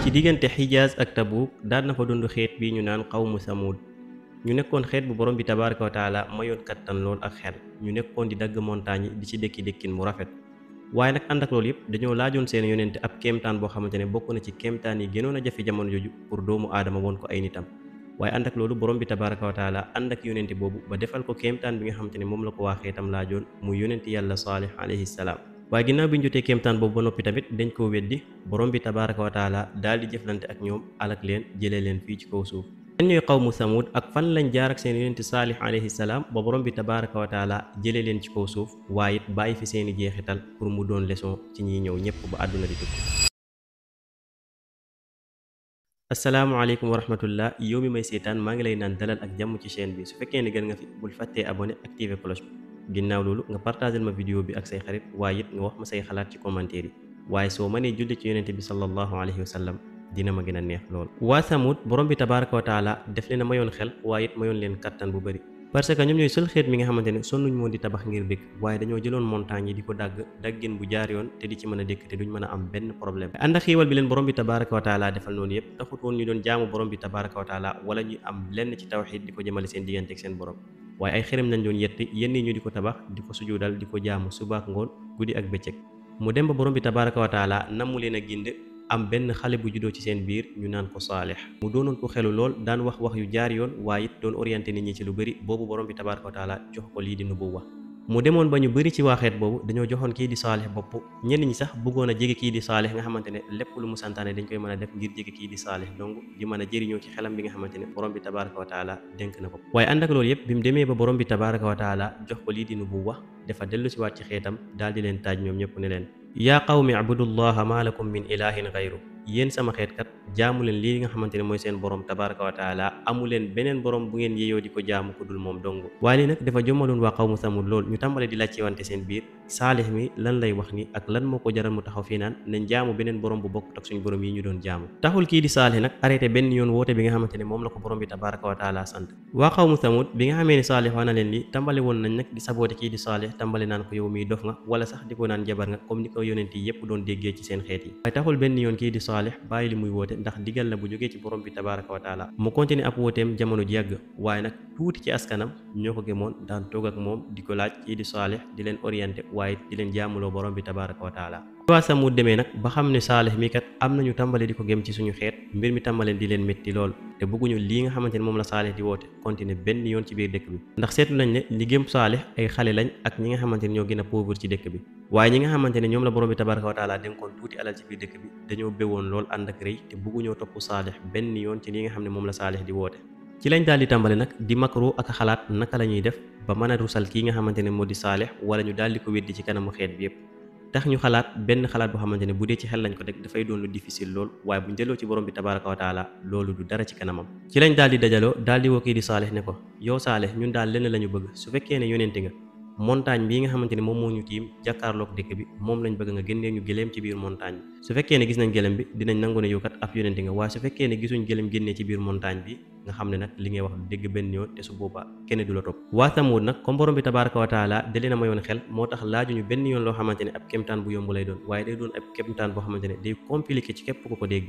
ci diggante Xijaaz ak Tabuuk daan na fa dund xeet bi ñu naan xawmu Samuud. ñu nekkoon xeet bu borom bi tabaaraka wa taala mayoon kattan lool ak xel, ñu nekkoon di dagg montagne yi di ci dëkki dëkkin mu rafet. waaye nag ànd ak loolu yëpp dañoo laajoon seen yonente ab kéemtaan boo xamante ne bokk na ci kéemtaan yi gënoon a jafe jamono jooju pour doomu aadama woon ko ay nitam. waaye ànd ak loolu borom bi tabaaraka wa taala ànd ak yonente boobu ba defal ko kéemtaan bi nga xamante ne moom la ko waa xeetam laajoon muy yonente yàlla Saalix alayhi salaam. waaye ginnaaw bi ñu jotee kéemtaan boobu ba noppi tamit dañ koo weddi, borom bi tabaaraka wa taala daal di jëflante ak ñoom alak leen jëlee leen fii ci kaw suuf. ñan ñooy xawmu Samuud ak fan lañ jaar ak seen yonente Saalix alayhi salaam ba borom bi tabaaraka wa taala jëlee leen ci kaw suuf, waaye it bàyyi fi seeni jeexital pour mu doon leçon ci ñiy ñëw ñëpp ba àdduna di tukki. asalaamaaleykum wa rahmatullah, yow mi may seetaan maa ngi lay naan dalal ak jàmm ci chaîne bi. su fekkee ne gën nga fi bul fàttee abonné activer cloche bi. ginnaaw loolu nga partagé ma vidéo bi ak say xarit, waaye it nga wax ma say xalaat ci commentaire yi. waaye soo mënee julli ci yonente bi sallallahu alayhi wa sallam dina ma gën a neex lool. waa Samud borom bi tabaaraka wa taala def leen a mayoon xel, waaye it mayoon leen kattan bu bëri, parce que ñoom ñooy seul xeet mi nga xamante ne sonnuñ moon di tabax ngir dëkk, waaye dañoo jëloon montagne yi di ko daggin bu jaar yoon te di ci mën a dëkk te duñ mën a am benn problème. ànd ak xiiwal bi leen borom bi tabaaraka wa taala defal noonu yëpp taxut woon ñu doon jaamu borom bi tabaaraka wa taala wala ñu am lenn ci tawxiid di ko jëmale seen diggante ak seen borom, waaye ay xërëm lañ doon yetti yenn ñu di ko tabax di ko sujudal di ko jaamu subaak ngoon guddi ak bëccëg. mu dem ba borom bi tabaaraka wa taala namu leen a gind am benn xale bu juddoo ci seen biir ñu naan ko Saalix. mu doonoon ko xelu lool, daan wax yu jaar yoon, waaye it doon orienté nit ñi ci lu bëri. boobu borom bi tabaaraka wa taala jox ko lii di nubuwa. mu demoon ba ñu bëri ci waa xeet boobu dañoo joxoon kii di Saalix bopp, ñenn ñi sax bëggoon a jege kii di Saalix nga xamante ne lépp lu mu santaane dañ koy mën a def ngir jege kii di Saalix donc di mën a jëriñoo ci xelam bi nga xamante ne borom bi tabaaraka wa taala dénk na ko. waaye ànd ak loolu yëpp bi mu demee ba borom bi tabaaraka wa taala jox ko lii di nubuwa, dafa dellu si waat ci xeetam daal di leen taaj ñoom ñëpp ne leen yaa qawmi abudullaha ma lakum min ilahin gayru, yéen sama xeetkat jaamu leen lii nga xamante ne mooy seen borom tabaraka wa taala, amu leen beneen borom bu ngeen yeyoo di ko jaamu ku dul moom dong. waaye lii nag dafa jommaloon waa xawmu Samud lool, ñu tàmbale di laajte wante seen biir Saalix mi lan lay wax ni ak lan moo ko jaral mu taxaw fii naan nañ jaamu beneen borom bu bokkut ak suñu borom yi ñu doon jaamu. taxul kii di Saalix nag arrêté benn yoon woote bi nga xamante ne moom la ko borom bi tabaraka wa taala sant. waa xawmu Samud bi nga xamee ne Saalix wax na leen li tàmbale woon nañ nag di saboote kii di Saalix, tàmbale naan ko yow miy dof nga wala sax di ko naan jabar nga comme ni ko yonent yi yépp doon déggee ci seen xeet yi. waaye taxul benn yoon kii di Saalix bàyyi li muy woote, ndax digal la bu jógee ci borom bi tabaaraka wa taala. mu continué ab wooteem jamono ji yàgg, waaye nag tuuti ci askanam ñoo ko gëmoon daan toog ak moom di ko laaj kii di Saalix di leen orienté, waaye di leen jaamuloo borom bi tabaaraka wa taala. waa Samud demee nag ba xam ne Saalix mi kat am nañu tàmbale di ko gëm ci suñu xeet, mbir mi tàmbale di leen métti lool te bëgguñu lii nga xamante ne moom la Saalix di woote continué benn yoon ci biir dëkk bi, ndax seetlu nañ ne li gëm Saalix ay xale lañ ak ñi nga xamante ne ñoo gën a pauvre ci dëkk bi. waaye ñi nga xamante ne ñoom la borom bi tabaraka wa taala dénkoon tuuti alal ci biir dëkk bi dañoo béwoon lool ànd ak rëy te bëgguñoo topp Saalix benn yoon ci li nga xam ne moom la Saalix di woote. ci lañ daal di tàmbale nag di makru ak xalaat naka la ñuy def ba mën a rusal kii nga xamante ne moo di Saalix, wala ñu daal di ko weddi ci kanamu xeet bi yépp. tax ñu xalaat benn xalaat boo xamante ne bu dee ci xel lañ ko teg dafay doon lu difficile lool, waaye bu ñu delloo ci borom bi tabaraka wa taala loolu du dara ci kanamam. ci lañ daal di dajaloo daal di woo kii di Saalix ne ko yow Saalix ñun daal lenn la ñu bëgg, su fekkee ne yonente nga, montagne bii nga xamante ne moom moo ñu tiim jàkkaarloog dëkk bi moom lañ bëgg nga génnee ñu gëléem ci biir montagne bi. su fekkee ne gis nañ gëléem bi dinañ nangu ne yow kat ab yonente nga, waaye su fekkee ne gisuñ gëléem génnee ci biir montagne bi nga xam ne nag li ngay wax du dégg benn yoon te su boobaa kenn du la topp. waa Samud nag comme borom bi tabaraka wa taala da leen a mayoon xel, moo tax laajuñu benn yoon loo xamante ne ab kéemtaan bu yomb lay doon, waaye day doon ab kéemtaan boo xamante ne day compliqué ci képp ku ko dégg.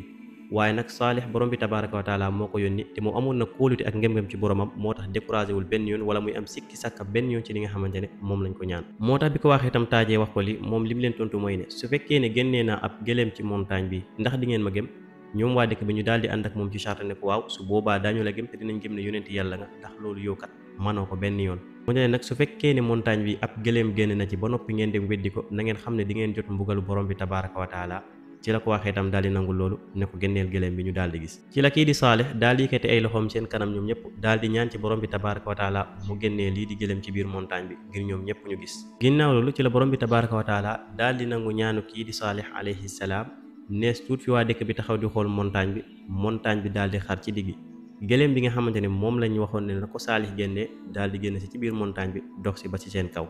waaye nag Saalix borom bi tabaraka wa taala moo ko yónni te moo amoon na kóolute ak ngëm-ngëm ci boromam, moo tax découragé wul benn yoon wala muy am sikki sàkka benn yoon ci li nga xamante ne moom lañ ko ñaan. moo tax bi ko waxee itam taajee wax ko li moom li mu leen tontu mooy ne su fekkee ne génnee naa ab gëléem ci montagne bi ndax di ngeen ma gëm. ñoom waa dëkk bi ñu daal di ànd ak moom ci charte ne ko waaw su boobaa daañu la gëm te dinañ gëm ne yonent yàlla nga, ndax loolu yow kat manoo ko benn yoon. mu ne nag su fekkee ne montagne bi ab gëléem génn na ci ba noppi ngeen dem weddi ko, na ngeen xam ne di ngeen jot mbugalu borom bi tabaraka wa taala. ci la ko waxee itam daal di nangul loolu ne ko génneel gëléem bi ñu daal di gis. ci la kii di Saalix daal di yëkkati ay loxoom seen kanam ñoom ñëpp daal di ñaan ci borom bi tabaraka wa taala mu génnee lii di gëléem ci biir montagne bi ngir ñoom ñëpp ñu gis. ginnaaw loolu ci la borom bi tabaraka wa taala daal di nangu ñaanu kii di Saalix alayhi salaam. nees tuut fi waa dëkk bi taxaw di xool montagne bi daal di xar ci diggi. gëléem bi nga xamante ne moom lañ waxoon ne na ko Saalix génnee daal di génn si ci biir montagne bi dox si ba ci seen kaw.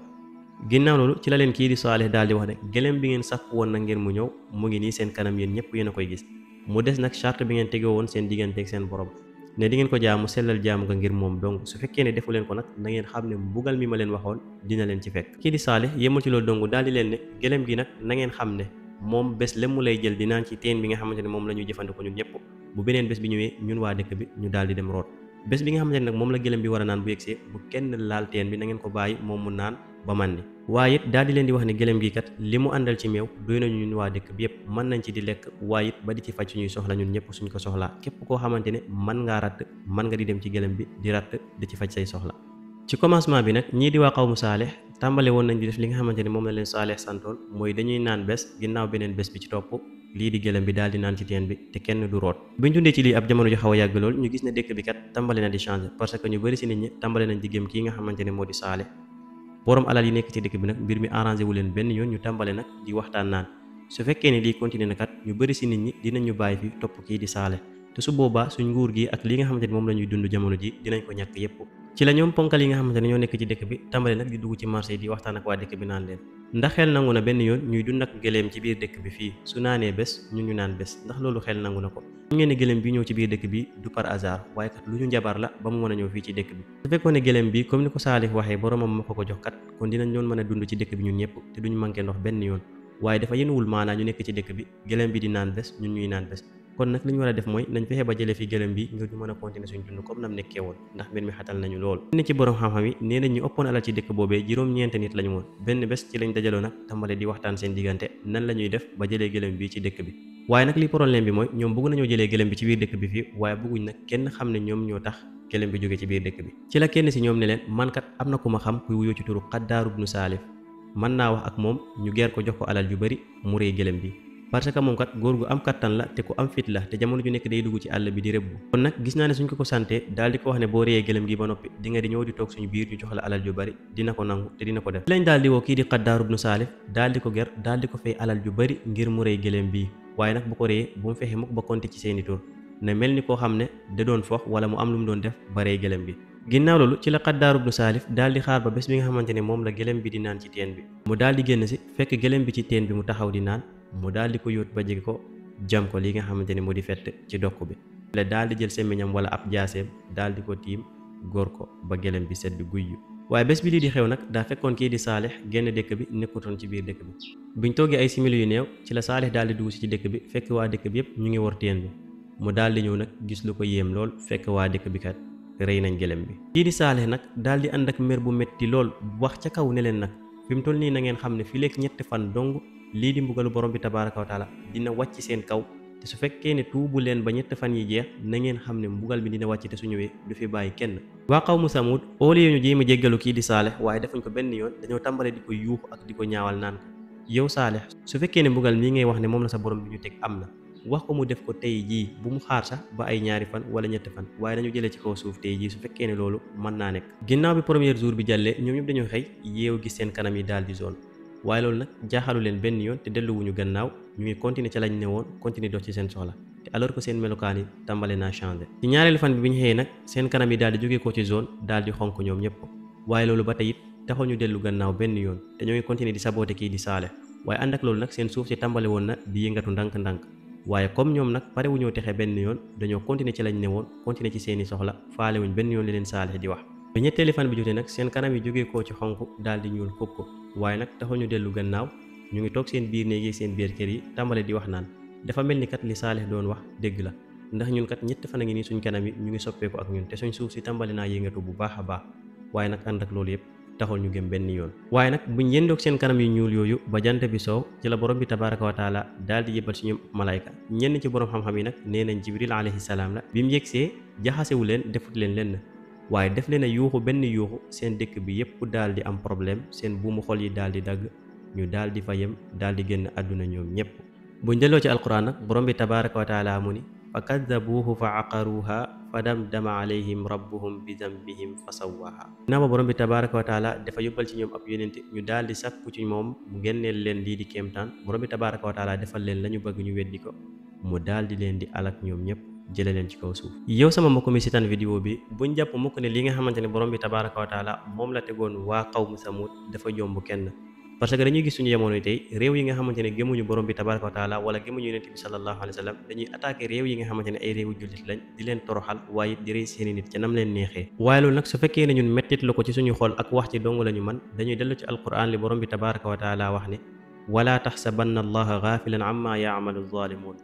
ginnaaw loolu ci la leen kii di Saalix daal di wax ne gëléem bi ngeen sàkk woon na ngeen mu ñëw mu ngi nii seen kanam yéen ñëpp yéen a koy gis. mu des nag charte bi ngeen tegoo woon seen diggante ak seen borom ne di ngeen ko jaamu sellal jaamu nga ngir moom donc su fekkee ne defu leen ko nag na ngeen xam ne mbugal mi ma leen waxoon dina leen ci fekk. kii di Saalix yemul ci loolu dong daal di leen ne gëléem gi nag na ngeen xam ne moom bés lemu lay jël di naan ci teen bi nga xamante ne moom la ñuy jëfandikoo ñun ñëpp. bu beneen bés bi ñëwee ñun waa dëkk bi ñu daal di dem root. bés bi nga xamante ne nag moom la gëlëm bi war a naan bu yegsee bu kenn laal teen bi na ngeen ko bàyyi moom mu naan ba màndi. waaye it daal di leen di wax ne gëlëm gi kat li mu àndal ci meew doy nañu ñun waa dëkk bi yëpp mën nañ ci di lekk waaye it ba di ci faj suñuy soxla ñun ñëpp suñ ko soxlaa képp koo xamante ne mën ngaa ratt mën nga di dem ci gëlëm bi di ratt di ci faj say soxla. ci commencement bi nag ñii di waa xawmu Saalix tàmbale woon nañ di def li nga xamante ne moom la leen Saalix santoon mooy dañuy naan bés ginnaaw beneen bés bi ci topp lii di gëlëm bi daal di naan ci teen bi te kenn du root. buñ dundee ci lii ab jamono ju xaw a yàgg lool ñu gis ne dëkk bi kat tàmbale na di changer parce que ñu bëri si nit ñi tàmbale nañ di gëm kii nga xamante ne moo di Saalix. borom alal yi nekk ci dëkk bi nag mbir mi arrangé wu leen benn yoon ñu tàmbale nag di waxtaan naan su fekkee ne lii continué na kat ñu bëri si nit ñi dinañ ñu bàyyi fi topp kii di Saalix te su boobaa suñ nguur gi ak li nga xamante ne moom la ñuy dund jamono ji dinañ ko ñàkk yépp. ci la ñoom ponkal yi nga xamante ne ñoo nekk ci dëkk bi tàmbale nag di dugg ci marché yi di waxtaan ak waa dëkk bi naan leen ndax xel nangu na benn yoon ñuy dund ak gëléem ci biir dëkk bi fii su naanee bés ñun ñu naan bés ndax loolu xel nangu na ko. ñu ngeen ne gëléem bi ñëw ci biir dëkk bi du par hasard waaye kat lu ñu njabar la ba mu mën a ñëw fii ci dëkk bi. su fekkoon ne gëléem bi comme ni ko Saalix waxee boromam moo ko jox kat kon dinañ doon mën a dund ci dëkk bi ñun ñëpp te duñu manqué ndox benn yoon waaye dafa yenuwul maanaa ñu nekk ci dëkk bi gëléem bi di naan bés ñun ñuy naan bés. kon nag li ñu war a def mooy nañ fexe ba jëlee fi gëlëm bi ngir ñu mën a continuer suñ dund comme nam nekkee woon ndax mbir mi xatal nañu lool. ne ci borom xam-xam yi nee nañ ñu ëppoon alal ci dëkk boobee juróom-ñeenti nit lañu woon benn bés ci lañ dajaloo nag tàmbale di waxtaan seen diggante nan la ñuy def ba jëlee gëlëm bi ci dëkk bi. waaye nag li problème bi mooy ñoom bëgg nañoo jëlee gëlëm bi ci biir dëkk bi fii waaye bëgguñ nag kenn xam ne ñoom ñoo tax gëlëm bi jóge ci biir dëkk bi. ci la kenn si ñoom ne leen man kat am na ku ma xam kuy wuyoo ci turu Xaddaaru ibnu Saalif mën naa wax ak moom ñu geer ko jox ko alal yu bari mu rëy gëlëm bi parce que moom kat góor gu am kattan la te ku am fit la te jamono ju nekk day dugg ci àll bi di rëbbu. kon nag gis naa ne suñ ko sante daal di ko wax ne boo réyee gëlëm gi ba noppi di nga di ñëw di toog suñu biir ñu jox la alal ju bari dina ko nangu te dina ko def. lañ daal di woo kii di Xaddaaru ibnu Saalif daal di ko ger daal di ko fay alal ju bari ngir mu rëy gëlëm bii waaye nag bu ko réyee bu mu fexe mukk ba konti ci seeni tur ne mel ni koo xam ne da doon fox wala mu am lu mu doon def ba rëy gëlëm bi. ginnaaw loolu ci la Xaddaaru ibnu Saalif daal di xaar ba bés bi nga xamante ne moom la gëlëm bi di naan ci teen bi mu daal di génn si fekk gëlëm bi ci teen bi mu taxaw di naan mu daal di ko yóot ba jege ko jam ko li nga xamante ne moo di fett ci dokk bi la daal di jël semmiñam wala ab jaaseem daal di ko tiim góor ko ba gëlëm bi sedd guyyu. waaye bés bi lii di xew nag daa fekkoon kii di Saalix génn dëkk bi nekkutoon ci biir dëkk bi buñ toogee ay simili yu néew ci la Saalix daal di dugg si ci dëkk bi fekk waa dëkk bi yépp ñu ngi wor teen bi mu daal di ñëw nag gis lu ko yéem lool fekk waa dëkk bi kat rëy nañ gëlëm bi. kii di Saalix nag daal di ànd ak mer bu metti lool wax ca kaw ne leen nag fi mu toll nii na ngeen xam ne fi lekk ñetti fan dong lii di mbugalu borom bi tabaaraka wa taala dina wàcc seen kaw te su fekkee ne tuubu leen ba ñetti fan yi jeex na ngeen xam ne mbugal bi dina wàcc te su ñëwee du fi bàyyi kenn. waa xawmu Samuud au lieu ñu jéem a jéggalu kii di Saalix waaye defuñ ko benn yoon dañoo tàmbale di ko yuuxu ak di ko ñaawal naan ko yow Saalix su fekkee ne mbugal mii ngay wax ne moom la sa borom bi ñu teg am na wax ko mu def ko tey jii bu mu xaar sax ba ay ñaari fan wala ñetti fan waaye dañu jëlee ci kaw suuf tey jii su fekkee ne loolu mën naa nekk. ginnaaw bi premier jour bi jàllee ñoom ñëpp dañoo xëy yeewu gis seen kanam yi daal di zone waaye loolu nag jaaxalu leen benn yoon te delluwuñu gannaaw ñu ngi continuer ca lañ ne woon continuer dox ci seen soxla te alors que seen melokaan yi tàmbale naa changé. ci ñaareelu fan bi ñu xëyee nag seen kanam yi daal di jógee ko ci zone daal di xonk ñoom ñëpp waaye loolu ba tey it taxul ñu dellu gannaaw benn yoon te ñoo ngi continuer di saboté kii di Saalix waaye ànd ak loolu nag seen suuf si tàmbale woon na di yëngatu ndànk-ndànk waaye comme ñoom nag pare wu ñoo texe benn yoon dañoo continuer ci lañ ne woon continuer ci seeni soxla faale wuñ benn yoon li leen Saalix di wax. ba ñetteeli fan bi jotee nag seen kanam yi jógee koo ci xonk daal di ñuul kukk waaye nag taxul ñu dellu gannaaw ñu ngi toog seen biir néegi seen biir kër yi tàmbale di wax naan dafa mel ni kat li Saalix doon wax dégg la ndax ñun kat ñetti fan a ngi nii suñ kanam yi ñu ngi soppeeku ak ñun te suñ suuf si tàmbale naa yëngatu bu baax a baax waaye nag ànd ak loolu yëpp taxul ñu gëm benn yoon. waaye nag buñ yendoog seen kanam yu ñuul yooyu ba jant bi soow ci la borom bi tabaaraka wa taala daal di yëbal si ñoom malayka ñenn ci borom xam-xam yi nag nee nañ Jibril alayhi salaam la bi mu yegsee jaxasewu leen defut leen lenn waaye def leen a yuuxu benn yuuxu seen dëkk bi yépp daal di am problème seen buumu xol yi daal di dagg ñu daal di fa yem daal di génn àdduna ñoom ñépp. buñ delloo ci alquran nag borom bi tabaaraka wa taala mu ni fa kaddabuuhu fa aqaruuha fa damdama alayhim rabbuhum bi dambihim fa sawwaha. ginnaaw ba borom bi tabaaraka wa taala dafa yóbbal ci ñoom ab yónente ñu daal di sàkku ci moom mu génneel leen lii di kéemtaan borom bi tabaaraka wa taala defal leen la ñu bëgg ñu weddi ko mu daal di leen di alak ñoom ñépp jële leen ci kaw suuf. yow sama mbokk mi seetaan vidéo bi buñ jàpp mukk ne li nga xamante ne borom bi tabaaraka wa taala moom la tegoon waa xawmu Samuud dafa jomb kenn parce que dañuy gis suñu jamono tey réew yi nga xamante ne gëmuñu borom bi tabaaraka wa taala wala gëmuñu yonent bi sallallahu alayhi wa sallam dañuy attaqué réew yi nga xamante ne ay réewu jullit lañ di leen toroxal waaye di rey seeni nit ca nam leen neexee. waaye loolu nag su fekkee ne ñun mettit la ko ci suñu xol ak wax ci dong la ñu man dañuy dellu ci alquran li borom bi tabaaraka wa taala wax ne wala taxsabanna allaha gaafilan amma yaamalu zaalimuun.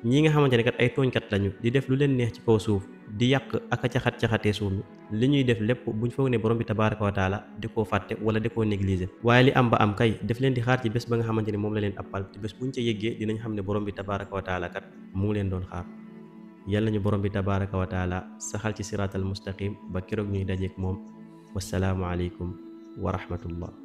ñi nga xamante ne kat ay tooñkat lañu di def lu leen neex ci kaw suuf di yàq ak a caxat-caxatee suuf mi li ñuy def lépp buñ foog ne borom bi tabaraka wa taala di koo fàtte wala di koo négliger. waaye li am ba am kay def leen di xaar ci bés ba nga xamante ne moom la leen appal te bés buñ ca yëggee dinañ xam ne borom bi tabaraka wa taala kat mu ngi leen doon xaar. yal nañu borom bi tabaraka wa taala saxal ci siraatal mustaqim ba keroog ñuy dajeek moom. wassalaamu aleykum wa rahmatullah.